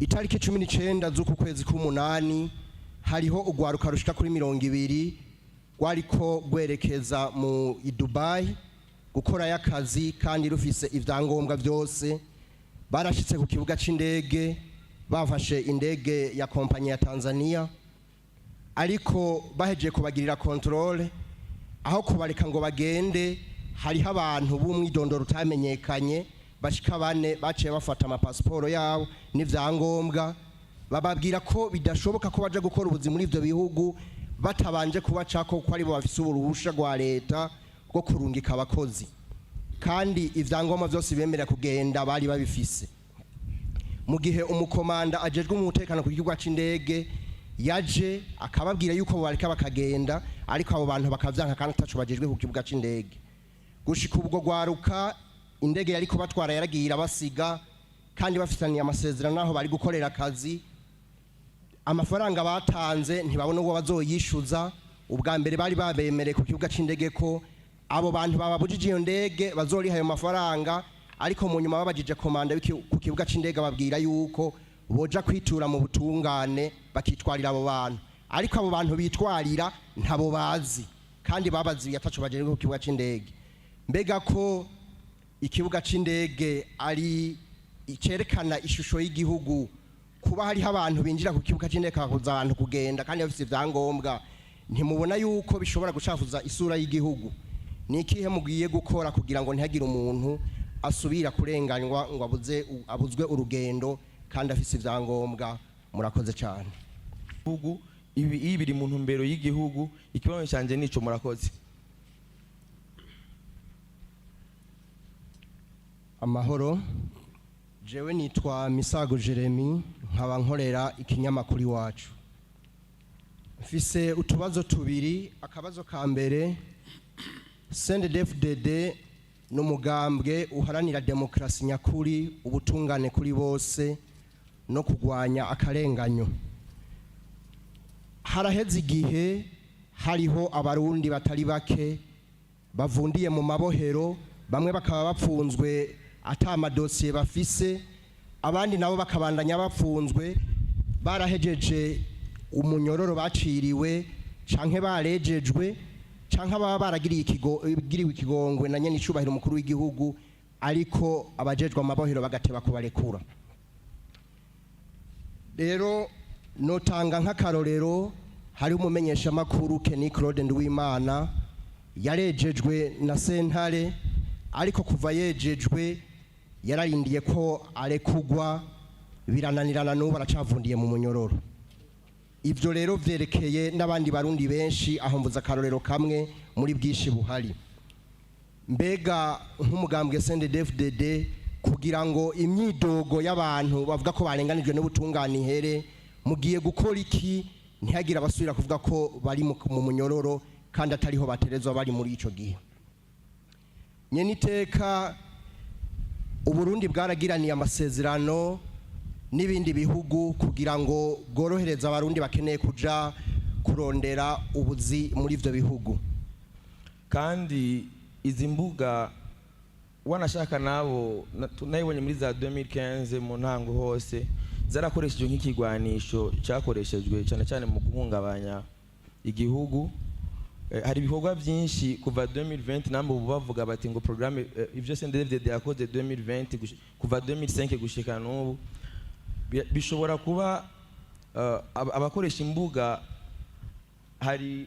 Itariki 19 z'uku kwezi k'umunani hariho urwaruka rushika kuri 20 rwariko rwerekeza mu i Dubai gukorayo akazi, kandi rufise ivyangombwa byose. Barashitse ku kibuga c'indege, bafashe indege ya kompanyi ya Tanzania, ariko bahejeje kubagirira contrôle, aho kubareka ngo bagende, hariho abantu b'umwidondoro utamenyekanye bashika bane baciye bafata amapasiporo yabo n'ivyangombwa, bababwira ko bidashoboka ko baja gukora ubuzi muri ivyo bihugu batabanje kubacako, ko aribo bafise uruhusha rwa leta rwo kurungika abakozi, kandi ivyangombwa vyose bemerera kugenda bari babifise. Mu gihe umukomanda ajejwe umutekano ku kibuga c'indege yaje akababwira yuko bareka bakagenda, ariko abo bantu bakavyanka kandi ataco bajejwe ku kibuga c'indege. Gushika ubwo gwaruka, indege yari kubatwara yaragiye irabasiga, kandi bafitaniye amasezerano naho bari gukorera akazi. Amafaranga batanze ntibabona uwo bazoyishuza. Ubwa mbere bari babemereye ku kibuga c'indege ko abo bantu bababujije iyo ndege bazoriha ayo mafaranga, ariko mu nyuma babajije komanda ku kibuga c'indege, babwira yuko boja kwitura mu butungane bakitwarira abo bantu, ariko abo bantu bitwarira ntabo bazi kandi babaziye ataco bajejwe ku kibuga c'indege. Mbega ko ikibuga c'indege ari icerekana ishusho y'igihugu, kuba hariho abantu binjira ku kibuga c'indege bakabuza abantu kugenda kandi bafise ivyangombwa, ntimubona yuko bishobora gucafuza isura y'igihugu? Ni ikihe mugiye gukora kugira ngo ntihagire umuntu asubira kurenganywa ngo abuze abuzwe urugendo kandi afise ivyangombwa? Murakoze cyane. Igihugu ibi biri mu ntumbero y'igihugu. Ikibazo cyanjye nico, murakoze. Amahoro, jewe nitwa Misago Jeremy, nkaba nkorera ikinyamakuru Iwacu. Mfise utubazo tubiri. Akabazo ka mbere, CNDD-FDD ni umugambwe uharanira demokarasi nyakuri, ubutungane kuri bose no kurwanya akarenganyo. Haraheze igihe hariho Abarundi batari bake bavundiye mu mabohero, bamwe bakaba bapfunzwe ata amadosiye bafise, abandi nabo bakabandanya bapfunzwe barahejeje umunyororo baciriwe canke barejejwe, canke ababa baragiriye giriwe ikigongwe na nyene icubahiro umukuru w'igihugu, ariko abajejwe amabohero bagateba kubarekura. Rero notanga nk'akarorero, hari umumenyeshamakuru Kenny Claude Nduwimana, yarejejwe na sentare, ariko kuva yejejwe yararindiye ko arekugwa birananirana, n'ubu aracavundiye mu munyororo. Ibyo rero vyerekeye n'abandi Barundi benshi, aho mvuze akarorero kamwe muri bwinshi buhari. Mbega nk'umugambwe CNDD-FDD, kugira ngo imyidogo y'abantu bavuga ko barenganijwe n'ubutungane ihere, mugiye gukora iki ntihagire abasubira kuvuga ko bari mu munyororo kandi atariho baterezwa bari muri ico gihe? Nyene iteka, Uburundi bwaragiraniye amasezerano n'ibindi bihugu kugira ngo bworohereze Abarundi bakeneye kuja kurondera ubuzi muri ivyo bihugu. Kandi izi mbuga wanashaka nabo nayibonye muri za 2015 mu ntango hose zarakoreshejwe nk'ikigwanisho cyakoreshejwe cyane cyane mu guhungabanya igihugu. Hari ibikorwa byinshi kuva 2020, namba ubu bavuga bati ngo programme ivyo CNDD-FDD yakoze 2020 kuva 2005 gushika n'ubu. Bishobora kuba abakoresha imbuga hari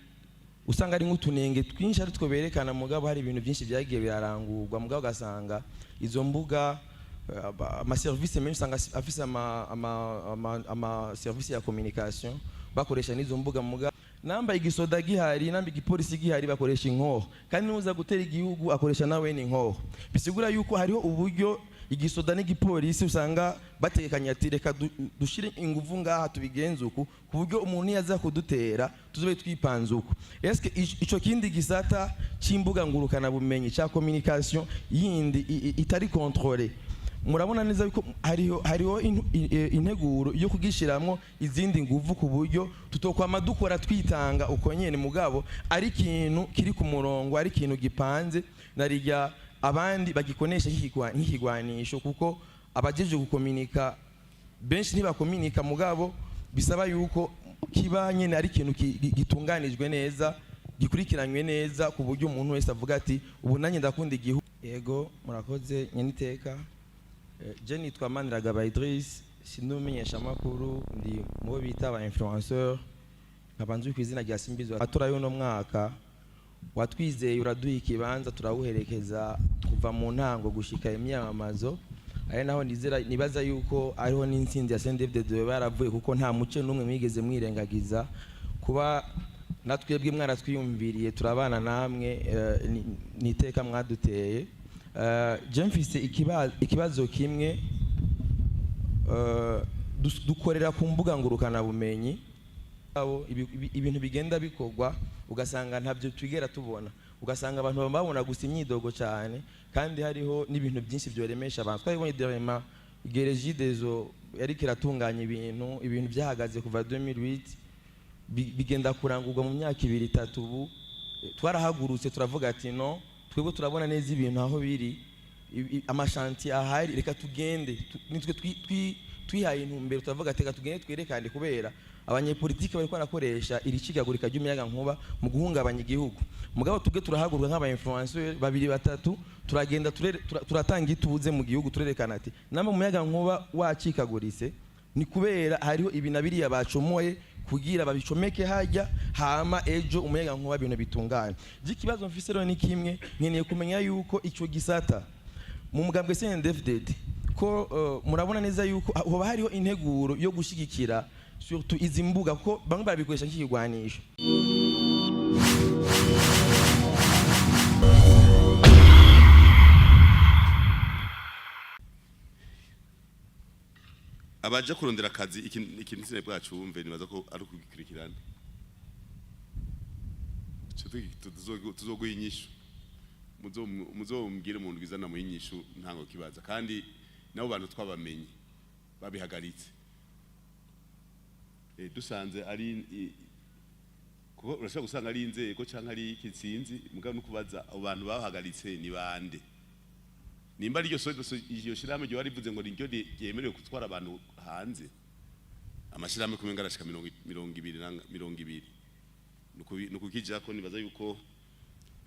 usanga ari nk'utunenge twinshi ari two berekana, mugabo hari ibintu byinshi byagiye birarangurwa, mugabo ugasanga izo mbuga amaserivisi menshi usanga afise ama service ya communication bakoresha n'izo mbuga. Muga namba igisoda gihari, namba igipolisi gihari, bakoresha inkoho, kandi nuza gutera igihugu akoresha nawe ni inkoho. Bisigura yuko hariho uburyo igisoda n'igipolisi usanga batekanye ati reka dushire inguvu ngaha, tubigenze uku, ku buryo umuntu yaza kudutera tuzobe twipanze uku. Eske ico kindi gisata c'imbuga ngurukana bumenyi ca communication yindi itari contrôlée, murabona neza yuko hariho integuro yo kugishiramwo izindi nguvu ku buryo tutokwama dukora twitanga uko nyene, mugabo ari ikintu kiri ku murongo, ari ikintu gipanze, narirya abandi bagikonesha nk'ikigwanisho, kuko abajeje gukominika Benshi ntibakominika, mugabo bisaba yuko kiba nyene ari ikintu gitunganijwe neza, gikurikiranywe neza, ku buryo umuntu wese avuga ati: "Ubu nanjye ndakunda igihugu." Yego, murakoze nyeniteka. Je nitwa Maniragaba Idris, sindi umumenyeshamakuru, ndi mu bo bita aba influenceur, nkaba nzwi ku izina rya Simbizi. Amatora y'uno mwaka watwizeye, uraduha ikibanza, turawuherekeza kuva mu ntango gushika imyamamazo, ari naho nizera nibaza yuko ariho n'intsinzi ya CNDD-FDD yaravuye, kuko nta muce n'umwe mwigeze mwirengagiza. Kuba natwebwe mwaratwiyumviriye, turabana namwe, ni iteka mwaduteye. Je mfise ikibazo kimwe. Dukorera ku mbuga ngurukanabumenyi, abo ibintu bigenda bikorwa ugasanga ntabyo twigera tubona, ugasanga abantu babona gusa imyidogo cyane, kandi hariho n'ibintu byinshi byoremesha abantu. Twabibonye dernièrement igihe Regideso yariko iratunganya ibintu byahagaze kuva 2008, bigenda kurangurwa mu myaka 2, 3. Ubu twarahagurutse turavuga ati: "No twebwe turabona neza ibintu aho biri, ama chantiers ahari, reka tugende." Nitwe twihaye intumbero, turavuga ati: "Reka tugende twerekane," kubera abanyepolitike bariko barakoresha iri cikagurika ry'umuyaga nkuba mu guhungabanya igihugu. Mugabo tubwe turahaguruka nk'aba influenceur babiri, batatu, turagenda, turatanga ituze mu gihugu, turerekana ati: "Namba umuyaga nkuba wacikaguritse, ni kubera hariho ibi na biriya bacomoye kugira babicomeke hajya, hama ejo umuyaga nkuba ibintu bitunganye." Ikibazo mfise rero ni kimwe: nkeneye kumenya yuko ico gisata mu mugambwe CNDD-FDD ko murabona neza yuko hoba hariho integuro yo gushigikira surtout izi mbuga, kuko bamwe barabikoresha nk'ikigwanisho. Abaje kurondera akazi, ikintu sine bwacu wumve, nibaza ko ari ukugikurikirana. Ico tuzoguha inyishu. Muzombwire umuntu bizana mu inyishu ntango kibaza, kandi nabo bantu twabamenye babihagaritse. Dusanze ari kuko urashobora gusanga ari inzego canke ari iki, sinzi, mugabo no kubaza abo bantu bahagaritse ni bande, nimba ari iryo shirahamwe ryo rivuze ngo niryo ryemerewe gutwara abantu hanze. Amashirahamwe kumenga arashika 20 na 20. Nukukijako nibaza yuko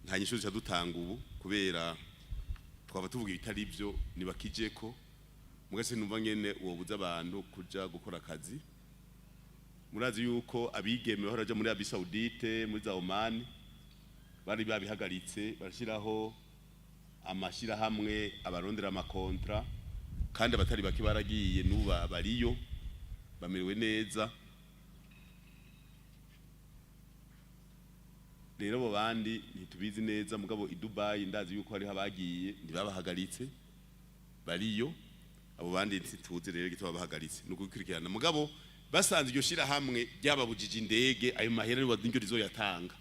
nta nyishu duca dutanga ubu, kubera twaba tuvuga ibitari byo. Nibakijeko mugase numva ngene wobuza abantu kuja gukora akazi. Murazi yuko abigeme bahora baja muri Arabie Saoudite, muri za Oman, bari babihagaritse, barashiraho amashirahamwe abarondera ama contrats, kandi abatari bake baragiye, n'ubu bariyo bamerewe neza. Rero abo bandi ntitubizi neza, mugabo i Dubai ndazi yuko hariho abagiye ntibabahagaritse, bariyo. Abo bandi ntituzi rero igituma bahagaritse, ni ukubikurikirana. Mugabo basanze iryo shirahamwe ryababujije indege, ayo mahera niryo rizoyatanga.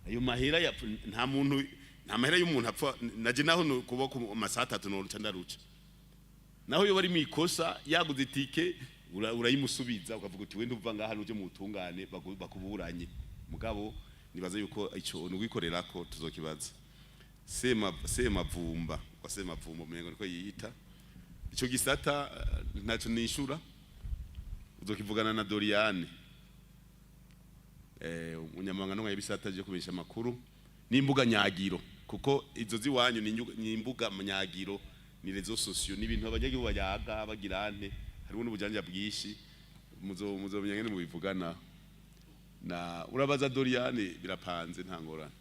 Ayo mahera nta muntu, nta mahera y'umuntu apfa. Naje naho kuba ku masaha 3 noruca ndaruca, naho iyo bari mu ikosa yaguze itike, urayimusubiza ukavuga uti: "Wenda uva ngaha nuje mu butungane bakuburanye." Mugabo nibaza yuko ico ni ko tuzokibaza sema Semavumba wa Semavumba, umengo niko yiyita. Ico gisata ntaco nishura, uzokivugana na Doriane, umunyamabanga n'umwe y'ibisata je kumenyesha amakuru n'imbuga nyagiro, kuko izo ziwanyu ni imbuga nyagiro, ni réseaux sociaux, ni ibintu abanyagihugu bayaga bagirante, hariho n'ubujanja bwinshi. Muzomenya ngene mubivugana na urabaza Doriane, birapanze, nta ngorane.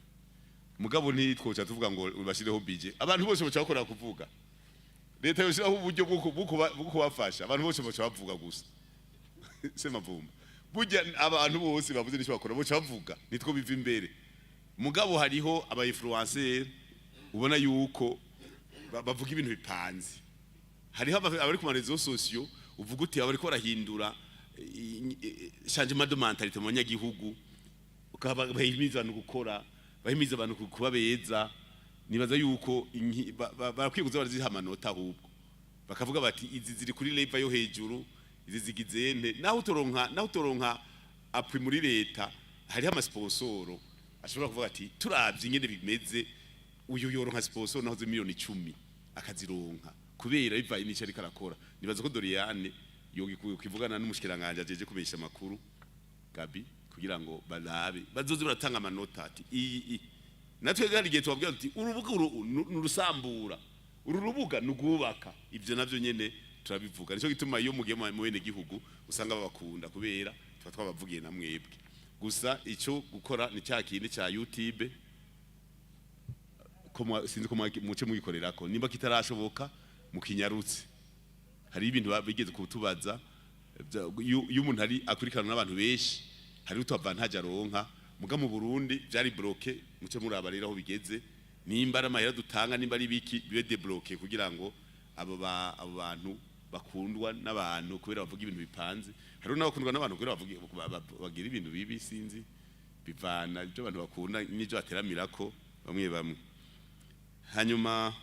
Mugabo ntitwoca tuvuga ngo bashireho budget, abantu bose baca bakora kuvuga. Leta yoshiraho uburyo bwo kubafasha, abantu bose baca bavuga gusa. Semavumba, burya abantu bose bavuze n'icyo bakora, boca bavuga, nitwo biva imbere. Mugabo hariho aba influencer ubona yuko bavuga ibintu bipanze, hariho abari ku ma réseaux sociaux uvuga uti abariko barahindura changement de mentalité mu banyagihugu, ukaba bahimiza abantu gukora, bahimiza abantu kuba beza. Nibaza yuko barakwiye kuza baraziha amanota, ahubwo bakavuga bati: "Izi ziri kuri level yo hejuru, izi zigize nte." Naho utoronka appui muri leta, hariho ama sponsors ashobora kuvuga ati: "Turavye ingene bimeze, uyu yoronka sponsor naho miliyoni 10 akazironka." Kubera bivaye n'ico ariko arakora. Nibaza ko Doriane yokivugana n'umushikiranganje ajeje kumenyesha amakuru, Gabi, kugira ngo barabe bazoze baratanga amanota ati iyi iyi. Natwe hari igihe tubabwira tuti urubuga uru nurusambura, uru rubuga nugubaka. Ivyo navyo nyene turabivuga. Nico gituma iyo mugiye mu bene gihugu usanga babakunda, kubera tuba twabavugiye na mwebwe. Gusa ico gukora ni cya kindi ca YouTube ko sinzi ko muce mugikorerako. Nimba kitarashoboka, mukinyarutse. Hari ibintu bigeze kutubaza iyo umuntu ari akurikirana n'abantu benshi, hari utu avantage aronka. Muga mu Burundi byari bloqué. Muce muraba rero aho bigeze, nimba ari amahera dutanga, nimba ari biki, bibe débloqué kugira ngo abo bantu bakundwa n'abantu kubera bavuga ibintu bipanze. Hari n'abakundwa n'abantu kubera bavuga bagira ibintu bibi. Sinzi, bivana ibyo abantu bakunda n'ibyo bateramirako bamwe bamwe. Hanyuma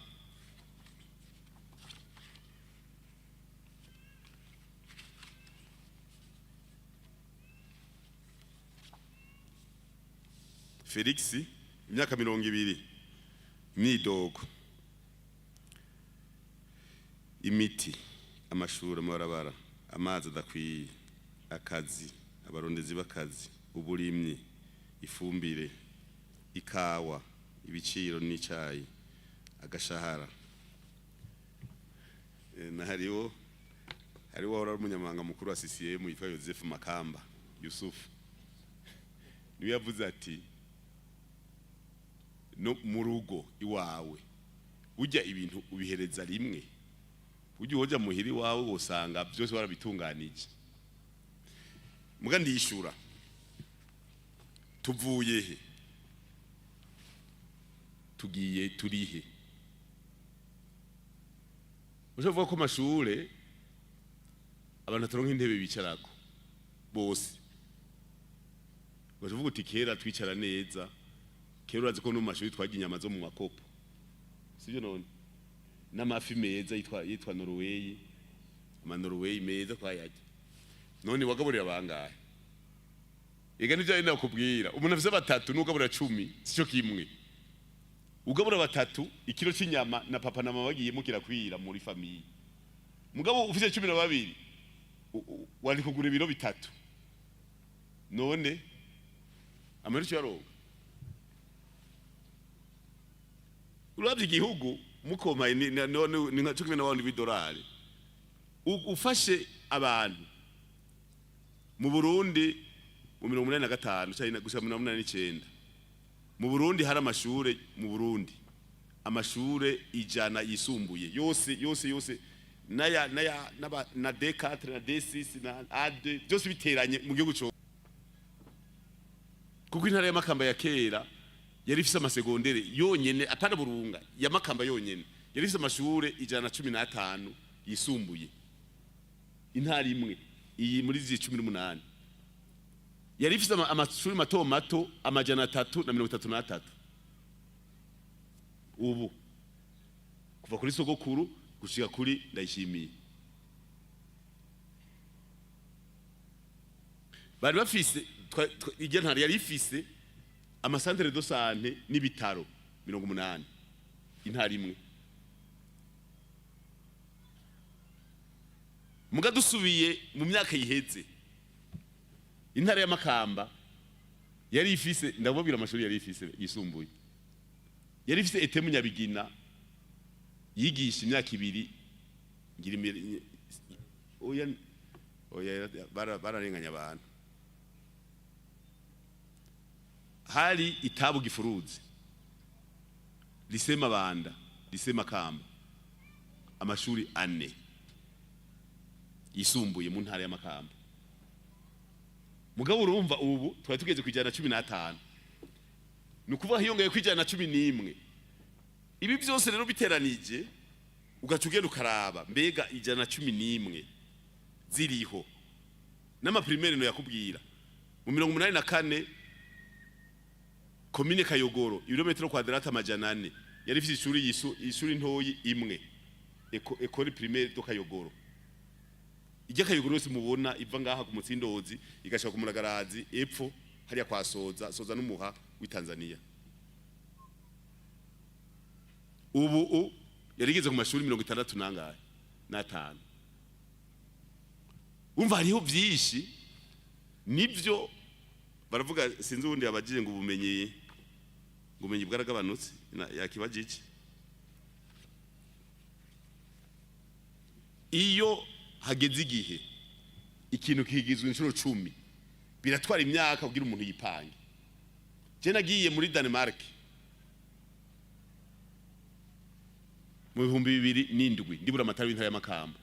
Felix, imyaka 20, imyidogo: imiti, amashuri, amabarabara, amazi adakwiye, akazi, abarondezi b'akazi, uburimyi, ifumbire, ikawa, ibiciro n'icayi, agashahara. Na hariho wahora ari umunyamabanga mukuru wa CCM yitwa Joseph Makamba Yusuf, niwe yavuze ati no mu rugo iwawe ujya ibintu ubihereza rimwe, ujya uhoja muhira iwawe wosanga byose warabitunganije. Muga ndishura, tuvuye he, tugiye turihe? Ushobora kuvuga ko amashure abantu bataronka intebe bicarako bose. Uvuga uti kera twicara neza. Kera urazi ko no mu mashuri twarya inyama zo mu makopo, sibyo? None n'amafi meza yitwa Norway, ama Norway meza twayarya. None wagaburira bangahe? Ega nivyo ari nakubwira, umuntu afise batatu n'ugaburira 10 sico kimwe. Ugabura batatu, ikiro c'inyama na papa na mama bagiyemo kirakwira muri famille. Mugabo ufise 12, wari kugura ibiro 3. None amahera yaronka? Uravye igihugu mukomaye ni nka cyo kimwe na wandi w'idolari. Ufashe abantu mu Burundi mu 85 cyangwa gusa 89, mu Burundi hari amashure, mu Burundi amashure 100 yisumbuye yose yose yose, naya na D4 na D6 na A2, byose biteranye mu gihugu cyo, kuko intara y'Amakamba ya kera yari ifise amasegondere yonyene, atari Burunga, ya Makamba yonyene yari ifise amashure 115 yisumbuye. Intara imwe iyi muri izi 18 yari ifise amashuri mato mato 333. Ubu kuva kuri sogokuru gushika kuri Ndayishimiye bari bafise iryo ntara yari ifise ama centres de santé n'ibitaro 80, intara imwe. Muga dusubiye mu myaka yiheze, intara y'Amakamba yari ifise, ndababwira amashuri yari ifise yisumbuye, yari ifise ETM Nyabigina yigisha imyaka 2 ngira imbere. Oya oya, bararenganya abantu. Hari itabu gifuruzi, lycée Mabanda, lycée Makamba, amashuri ane yisumbuye mu ntara y'Amakamba. Mugabo urumva ubu twari tugeze ku 115, ni ukuvuga hiyongeye ku 111. Ibi byose rero biteranije, ugaca ugenda ukaraba mbega 111 ziriho n'ama primaires. No yakubwira mu 84, komine Kayogoro, ibirometero kwadrata 400, yari ifite ishuri ishuri ntoyi imwe, école primaire de Kayogoro. Ijya Kayogoro yose mubona iva ngaha ku Mutsindozi igashika ku Muragarazi epfo hariya kwa Soza, Soza n'umuha w'i Tanzania. Ubu Yari igeze ku mashuri 65 nangahe n'atanu. Umva, hariho byinshi. Nibyo baravuga, sinzi ubundi yabagije ngo ubumenyi bwaragabanutse. Yakibajije iyo hageze igihe ikintu kigizwe inshuro 10, biratwara imyaka kugira umuntu yipange. Je nagiye muri Denmark mu 2007, ndibura amatara w'intara y'Amakamba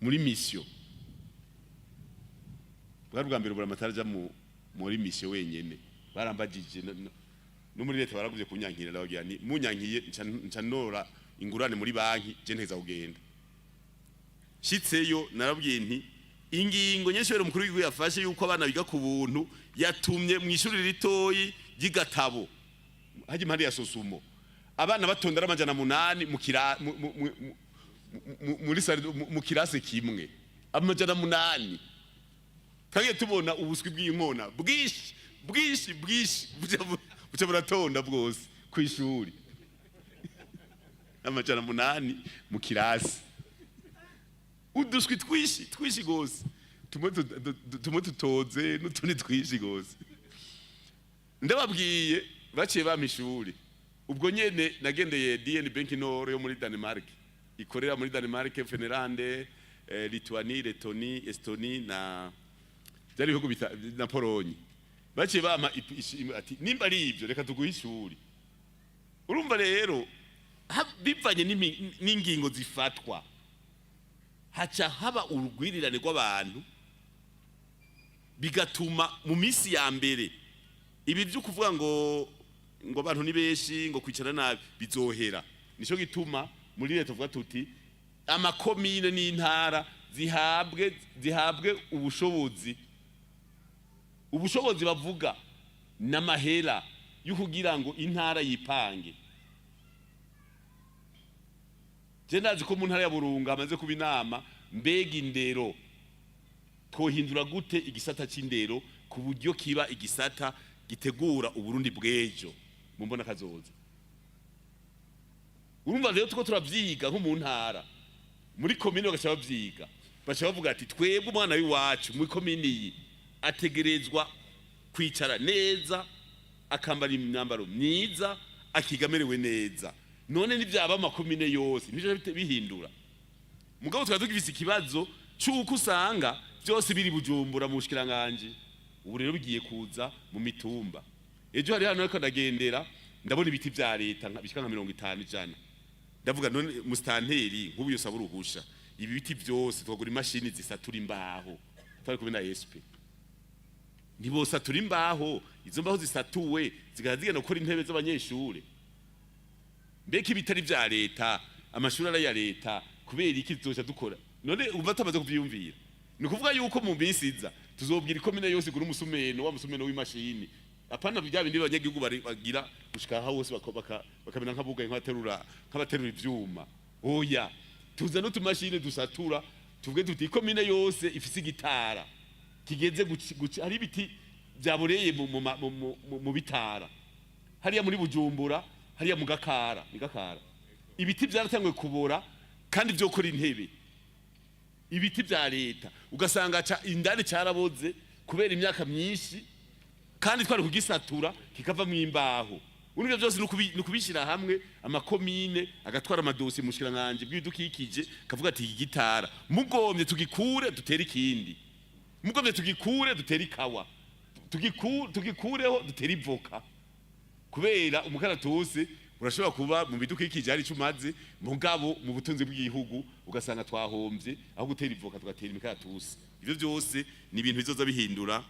muri mission. Bwari bwa mbere buramatari aja muri mission wenyene. Barambagije no muri leta baraguvye kunyankira. Ndababwira nti munyankiye nca nora ingurane muri banki, je nteza kugenda. Shitseyo narabwiye nti ingingo nyeshuri umukuru w'igihugu yafashe yuko abana biga ku buntu yatumye mu ishuri ritoyi ry'igatabo hajya impande ya Sosumo abana batonda ari 800 mu kira muri salle mu kirase kimwe, 800. Twagiye tubona ubuswi bw'inkona bwinshi bwinshi bwinshi buca buratonda bwose ku ishuri, 800 mu kirasi, uduswi twinshi twinshi gose, tumwe tutoze n'utundi twinshi gose. Ndababwiye, baciye bampa ishuri ubwo nyene. Nagendeye DN Bank Nord yo muri Denmark, ikorera muri Denmark, Finlande, Lituanie, Lettonie, Estonie na byari ibihugu na Polonye. Baciye bampa ati nimba ari ibyo reka tuguhe ishuri. Urumva rero bivanye n'ingingo zifatwa haca haba urugwirirane rw'abantu, bigatuma mu minsi ya mbere ibi byo kuvuga ngo abantu ni benshi, ngo kwicara nabi, bizohera. Nico gituma muri leta tuvuga tuti amakomine n'intara zihabwe ubushobozi. Ubushobozi bavuga n'amahera yo kugira ngo intara yipange. Je ndazi ko mu ntara ya Burunga hamaze kuba inama, mbega indero twohindura gute, igisata c'indero ku buryo kiba igisata gitegura Uburundi bw'ejo mu mbona kazoza. Urumva rero tuko turavyiga nko mu ntara, muri komine bagaca bavyiga, baca bavuga ati twebwe umwana w'iwacu muri komine iyi ategerezwa kwicara neza, akambara imyambaro myiza, akiga amerewe neza. None nivyaba amakomine yose nivyo bihindura. Mugabo twari tugifise ikibazo c'uko usanga byose biri Bujumbura mu bushikiranganji. Ubu rero bigiye kuza mu mitumba. Ejo hari hano ariko ndagendera, ndabona ibiti vya leta bishika nka 50, 100. Ndavuga none musitanteri nk'ubu yosaba uruhusha ibi biti byose twagura imashini zisatura imbaho? Twari kumwe na SP, ntibosatura imbaho, izo mbaho zisatuwe zigahita zigenda gukora intebe z'abanyeshure. Mbega ibitari vya leta, amashuri ari aya leta, kubera iki tuzoca dukora? None umva tumaze kuvyiyumvira, ni ukuvuga yuko mu minsi iza tuzobwira ikomine yose igura umusumeno, wa musumeno w'imashini, apana bya bindi abanyagihugu bagira gushika aho hose bakamera nk'abugaye, nk'abaterura ivyuma. Oya, tuza n'utumashini dusatura, tuvuge tuti ikomine yose ifise igitara kigeze hari ibiti byaboreye mu bitara hariya muri Bujumbura, hariya mu Gakara, ni Gakara, ibiti byaratanguye kubora kandi byo kora intebe, ibiti bya leta. Ugasanga indani cyaraboze kubera imyaka myinshi, kandi twari kugisatura kikavamo imbaho. Urumva byose ni ukubishyira hamwe, amakomine agatwara amadosiye mu bushikiranganji bw'ibidukikije, kavuga ati iki gitara mugombye tugikure dutere ikindi, mugombye tugikure dutere ikawa, tugikureho dutere ivoka. Kubera umukaratusi urashobora kuba mu bidukikije hari icyo umaze, mugabo mu butunzi bw'igihugu ugasanga twahombye, aho gutera ivoka tugatera imikaratusi. Ivyo byose ni ibintu bizoza bihindura.